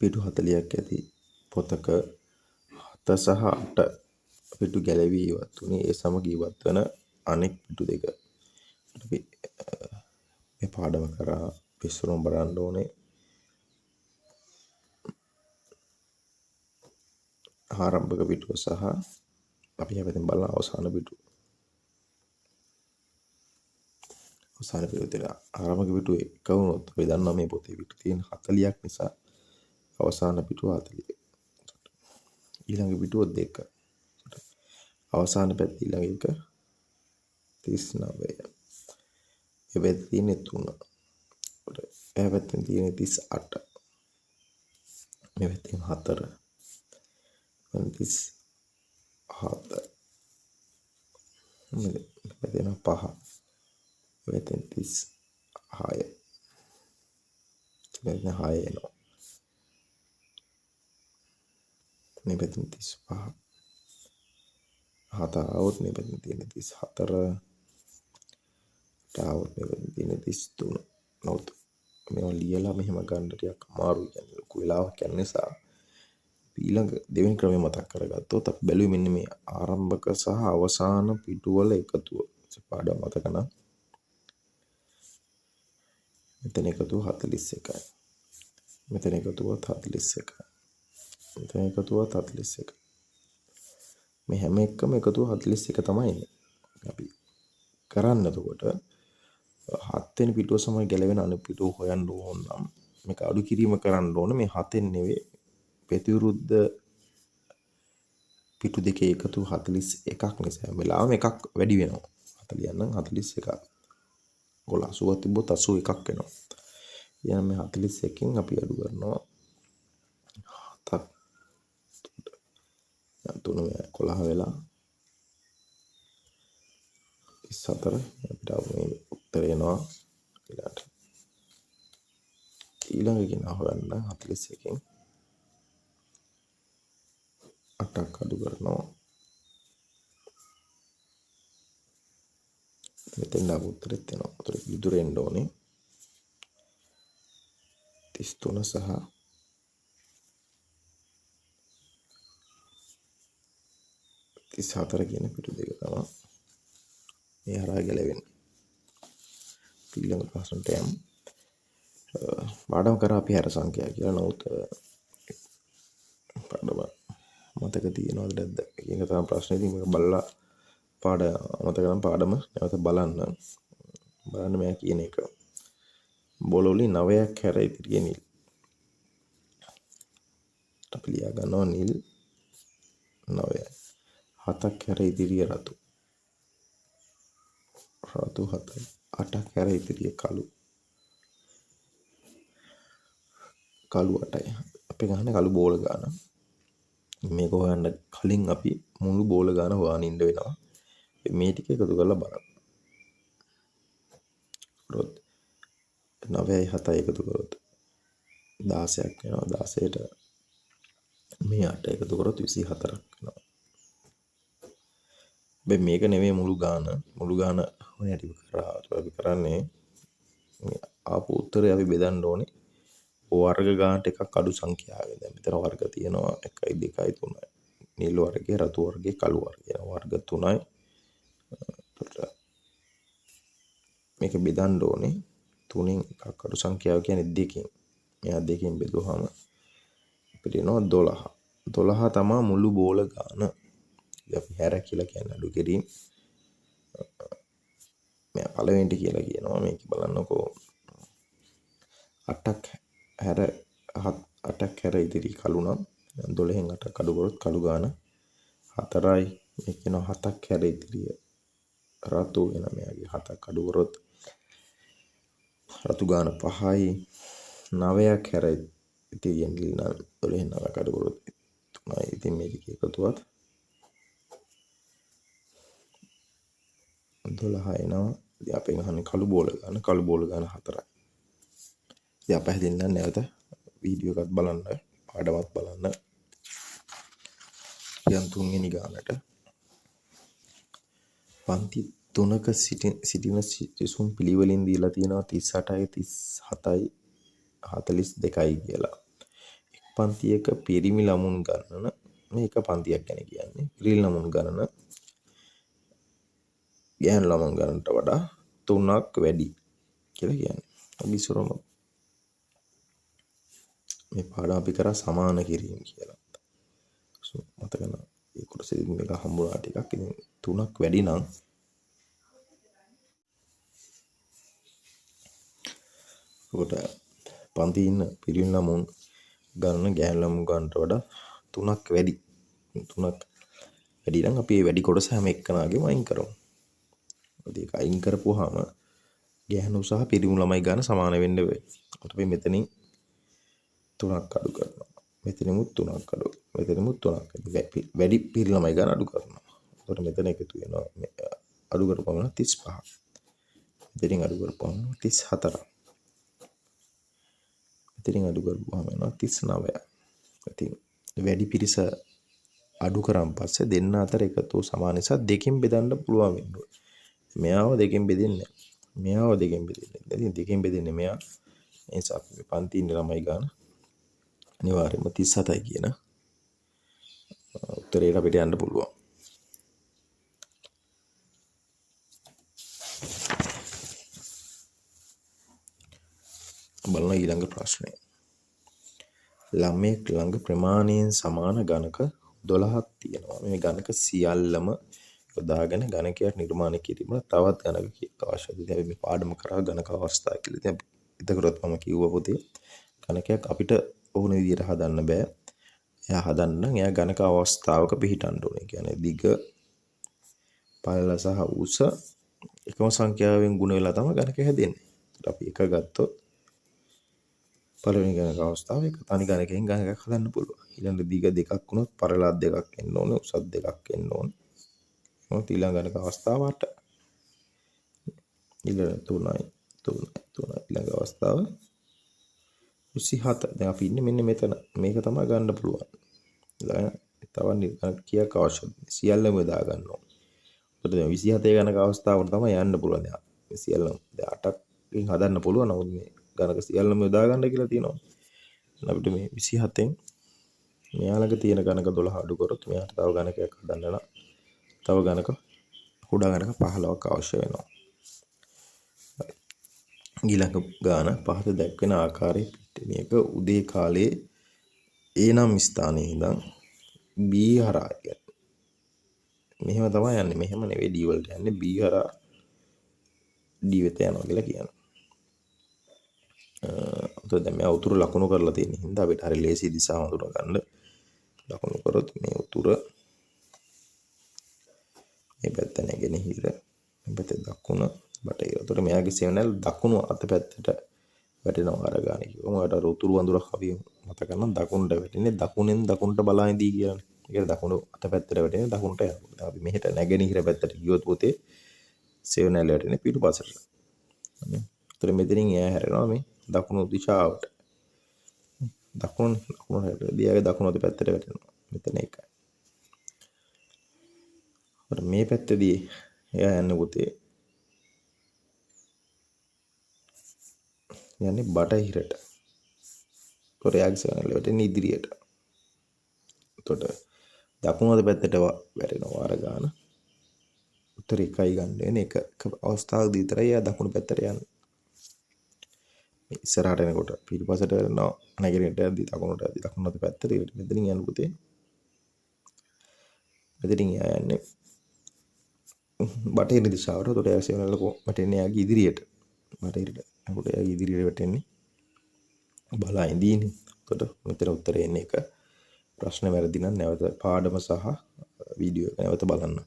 පිටු 40ක් ඇති පොතක 7 සහ 8 පිටු ගැලවී ඉවත් වුණේ ඒ සමග ඉවත් වන අනෙක් පිටු දෙක. අපි මේ පාඩම කරා විස්තරම බලන්න ඕනේ. ආරම්භක පිටුව සහ අපි හැබැයි බලන අවසාන පිටුව. අවසාන පිටුව තියෙන ආරම්භක පිටුව එක වුණොත් අපි දන්නවා මේ පොතේ පිටු තියෙන 40ක් නිසා අවසාන පිටුව 40. ඊළඟ පිටුව 2. අවසාන පැත්ත ඊළඟ එක 39. මේ පැත්තේ තියෙන්නේ 3. එහා පැත්තෙන් තියෙන්නේ 38. මේ පැත්තෙන් 4. 37. මේ පැත්තෙන් 5. මේ පැත්තෙන් 36. මේ පැත්තෙන් 6 එනවා. මේ පැත්තෙන් 35. 7 ආවොත් මේ පැත්තෙන් තියෙන 34. 8 ආවොත් මේ පැත්තෙන් තියෙන 33. නමුත් මේවා ලියලා මෙහෙම ගන්න ටිකක් අමාරුයි, කියන්නේ ලොකු වෙලාවක් යන නිසා. ඊළඟ දෙවෙනි ක්‍රමය මතක් කරගත්තොත් අපි බැලුවේ මෙන්න මේ ආරම්භක සහ අවසාන පිටුවල එකතුව. පාඩම මතක නම් මෙතන එකතුව 41යි. මෙතන එකතුව 41යි. මෙතන එකතුව 41. මේ හැම එකම එකතුව 41 තමයි එන්නේ. අපි කරන්න එතකොට 7 වෙනි පිටුව සමග ගැලවෙන අනෙක් පිටුව හොයන්න ඕන නම් මේක අඩු කිරීම කරන්න ඕන. මේ 7න් නෙවෙයි ප්‍රතිවිරුද්ධ පිටු දෙකේ එකතු 41ක් නිසා හැම වෙලාවෙම එකක් වැඩි වෙනවා. 40 නම් 41ක්. ඔයාලා 80ක් තිබ්බොත් 81ක් වෙනවා. එහෙනම් මේ 41කින් අපි අඩු කරනවා 7ක්. 3 11 වෙලා 34 අපිට මේ උත්තරේ එනවා. ඊළඟට ඊළඟ කෙනා හොයන්න 41කින් 8ක් අඩු කරනවා. මෙතෙන් ආපු උත්තරෙත් එනවා. උත්තර විදුර එන්න ඕනේ. 33 සහ 34 කියන පිටු දෙක තමයි මේ හරහා ගැලවෙන්නේ. ඊළඟ ප්‍රශ්නට යමු. පාඩම කරා අපි හැර සංඛ්‍යා කියලා. නමුත් පාඩම මතක තියෙනවද නැද්ද කියන එක තමයි ප්‍රශ්නේ. ඉතින් මේක බලලා පාඩම මතක නම් පාඩම නැවත බලන්න. බලන්න මෙයා කියන එක. බෝල වලින් 9ක් හැර ඉතිරිය නිල්. අපි ලියා ගන්නවා නිල් 9යි. 7ක් හැර ඉතිරිය රතු. රතු 7යි. 8ක් හැර ඉතිරිය කළු. කළු 8යි. අපි ගහන්නේ කළු බෝල ගාන. මේක හොයන්න කලින් අපි මුළු බෝල ගාන හොයාගෙන ඉන්න වෙනවා. මේ ටික එකතු කරලා බලන්න. කරොත් 9යි 7යි එකතු කරොත් 16ක් වෙනවා. 16ට මේ 8 එකතු කරොත් 24ක් වෙනවා. හැබැයි මේක නෙමෙයි මුළු ගාන. මුළු ගාන හොයන හැටි කරා. අපි කරන්නේ මේ ආපු උත්තරේ අපි බෙදන්න ඕනේ වර්ග ගානට එකක් අඩු සංඛ්‍යාවෙන්. දැන් මෙතන වර්ග තියෙනවා 1යි 2යි 3යි. නිල් වර්ගය, රතු වර්ගය, කළු වර්ගය. වර්ග 3යි. මේක බෙදන්න ඕනේ 3න් එකක් අඩු සංඛ්‍යාව කියන්නේ 2කින්. මෙයා 2කින් බෙදුවාම අපිට එනවා 12. 12 තමයි මුළු බෝල ගාන. ඉතින් අපි හැර කියලා කියන්නේ අඩු කිරීම. මෙයා පළවෙනිට කියලා කියනවා. මේක බලන්නකෝ 8ක් හැර 8ක් හැර ඉතිරි කළු නම් 12න් 8ක් අඩු කරොත් කළු ගාන 4යි. මේ කියනවා 7ක් හැර ඉතිරිය රතු වෙන මෙයාගේ 7ක් අඩු කරොත් රතු ගාන 5යි. 9ක් හැර ඉතිරිය නිල් නම් 12න් 9ක් අඩු කරොත් 3යි. ඉතින් මේ ටික එකතුවත් 12 එනවා. ඉතින් අපෙන් අහන්නේ කළු බෝල ගාන. කළු බෝල ගාන 4යි. ඉතින් අප හැදෙන්න නම් නැවත වීඩියෝ එකත් බලන්න, පාඩමත් බලන්න. යන් තුන්වෙනි ගානට පන්ති 3ක සිටින සිසුන් පිළිවෙලින් දීලා තියෙනවා 38යි 37යි 42යි කියලා. පන්තියක පිරිමි ළමුන් ගණන, මේ එක පන්තියක් ගැන කියන්නේ, පිරිමි ළමුන් ගණන ගැහැණු ළමුන් ගණනට වඩා 3ක් වැඩි කියලා කියන්නේ. අපි ඉස්සරම මේ පාඩම අපි කරා සමාන කිරීම කියලා. මතක නම් ඒ කොටසේදී මේක හම්බුණා ටිකක්. ඉතින් 3ක් වැඩි නම් එතකොට පන්තියේ ඉන්න පිරිමි ළමුන් ගණන ගැහැණු ළමුන් ගණනට වඩා 3ක් වැඩි. 3ක් වැඩි නම් අපි මේ වැඩි කොටස හැම එක්කනාගේම අයින් කරමු. ඒක අයින් කරපුවාම ගැහැණු සහ පිරිමි ළමයි ගණන සමාන වෙන්න වෙයි. අපි මෙතනින් 3ක් අඩු කරනවා. මෙතනිමුත් 3ක් අඩු. මෙතනිමුත් 3ක් වැඩි පිරිමි ළමයි ගණන අඩු කරනවා. එතකොට මෙතන එකතු වෙනවා. අඩු කරපුවම 35. මෙතනින් අඩු කරපුවම 34. මෙතනින් අඩු කරපුවම වෙනවා 39. ඉතින් වැඩි පිරිස අඩු කරන් පස්සේ දෙන්න අතර එකතුව සමාන නිසා දෙකෙන් බෙදන්න පුළුවන් වෙන්න ඕනේ. මෙයාව දෙකෙන් බෙදෙන්නේ නැහැ. මෙයාව දෙකෙන් බෙදෙන්නේ නැහැ. ඉතින් දෙකෙන් බෙදෙන්නේ මෙයා. ඒ නිසා අපි පන්ති ඉන්න ළමයි ගන්න අනිවාර්යයෙන්ම 37යි කියන උත්තරේට අපිට යන්න පුළුවන්. බලන ඊළඟ ප්‍රශ්නය. ළමයෙක් ළඟ ප්‍රමාණයෙන් සමාන ගණක 12ක් තියෙනවා. මේ ගණක සියල්ලම යොදාගෙන ගණකයක් නිර්මාණය කිරීමට තවත් ගණක කීයක් අවශ්‍යද? ඉතින් අපි මේ පාඩම කරා ගණක අවස්ථා කියලා. ඉතින් අපි එතකොටත් මම කිව්වා පොතේ ගණකයක් අපිට ඕන විදියට හදන්න බෑ. එයා හදන්න නම් එයා ගණක අවස්ථාවක පිහිටන්න ඕනේ. ඒ කියන්නේ දිග, පළල සහ උස එකම සංඛ්‍යාවෙන් ගුණ වෙලා තමයි ගණක හැදෙන්නේ. ඒත් අපි එක ගත්තොත් පළවෙනි ගණක අවස්ථාව එක තනි ගණකයෙන් ගණකයක් හදන්න පුළුවන්. ඊළඟ දිග දෙකක් වුණොත් පළලත් දෙකක් එන්න ඕනේ, උසත් දෙකක් එන්න ඕනේ. මොකද ඊළඟ ගණක අවස්ථාව 8. ඊළඟ 3යි 3යි 3යි ඊළඟ අවස්ථාව 27. දැන් අපි ඉන්නේ මෙන්න මෙතන. මේක තමයි ගන්න පුළුවන්. ඊළඟ තව ගණක කීයක් අවශ්‍යද? සියල්ලම යොදා ගන්න ඕනේ. එතකොට දැන් 27 ගණක අවස්ථාවට තමයි යන්න පුළුවන්. දැන් මේ සියල්ලම දැන් 8කින් හදන්න පුළුවන්. නමුත් මේ ගණක සියල්ලම යොදා ගන්න කියලා තියෙනවා. එහෙනම් අපිට මේ 27න් මෙයා ළඟ තියෙන ගණක 12 අඩු කරොත් මෙයාට තව ගණකයක් හදන්න නම් තව ගණක කුඩා ගණක 15ක් අවශ්‍ය වෙනවා. ඊළඟ ගාන පහත දැක්වෙන ආකාරයේ පිට්ටනියක උදේ කාලයේ ඒ නම් ස්ථානයේ ඉඳන් B හරහා කියන්නේ මෙහෙම තමයි යන්නේ. මෙහෙම නෙවෙයි D වලට යන්නේ, B හරහා D වෙත යනවා කියලා කියනවා. එතකොට දැන් මෙයා උතුර ලකුණු කරලා තියෙන හින්දා අපිට හරි ලේසි දිශාව හඳුනා ගන්න. ලකුණු කරොත් මේ උතුර මේ පැත්ත නැගෙනහිර, මේ පැත්ත දකුණ, බටහිර. එතකොට මෙයාගේ සෙවණැල් දකුණු අත පැත්තට වැටෙනවා අර ගානේ කිව්වම ඔයාලට අර උතුරු වඳුරක් අපි මතක නම් දකුණට වැටෙන්නේ දකුණෙන් දකුණට බලා ඉඳී කියලානේ. ඒ කියන්නේ දකුණු අත පැත්තට වැටෙන්නේ දකුණට යනකොට. දැන් අපි මෙහෙට නැගෙනහිර පැත්තට ගියොත් පොතේ සෙවණැල් වැටෙන්නේ පිටුපසට. එතකොට මෙතනින් එයා හැරෙනවා මේ දකුණු දිශාවට. දකුණු හැරෙද්දී එයාගේ දකුණු අත පැත්තට වැටෙනවා. මෙතන එකයි. එතකොට මේ පැත්තේදී එයා යන්නේ පුතේ යන්නේ බටහිරට. එතකොට එයාගේ සෙවණැල්ල වැටෙන්නේ ඉදිරියට. එතකොට දකුණු අත පැත්තට වැටෙනවා අර ගාන. උත්තර එකයි ගන්න වෙන්නේ. එක අවස්ථාවකදී විතරයි එයා දකුණු පැත්තට යන්නේ. මේ ඉස්සරහට එනකොට පිටිපසට වැටෙනවා, නැගෙනහිරට යද්දී දකුණට යද්දී දකුණු අත පැත්තට. ඊට මෙතනින් යන පුතේ මෙතනින් එයා යන්නේ බටහිර දිශාවට. එතකොට එයා සෙවණැල්ල වැටෙන්නේ එයාගේ ඉදිරියට. බටහිරට. එතකොට එයාගේ ඉදිරියට වැටෙන්නේ බලා ඉඳීනේ. එතකොට මෙතන උත්තරේ එන්නේ එක. ප්‍රශ්න වැරදි නම් නැවත පාඩම සහ වීඩියෝ එක නැවත බලන්න.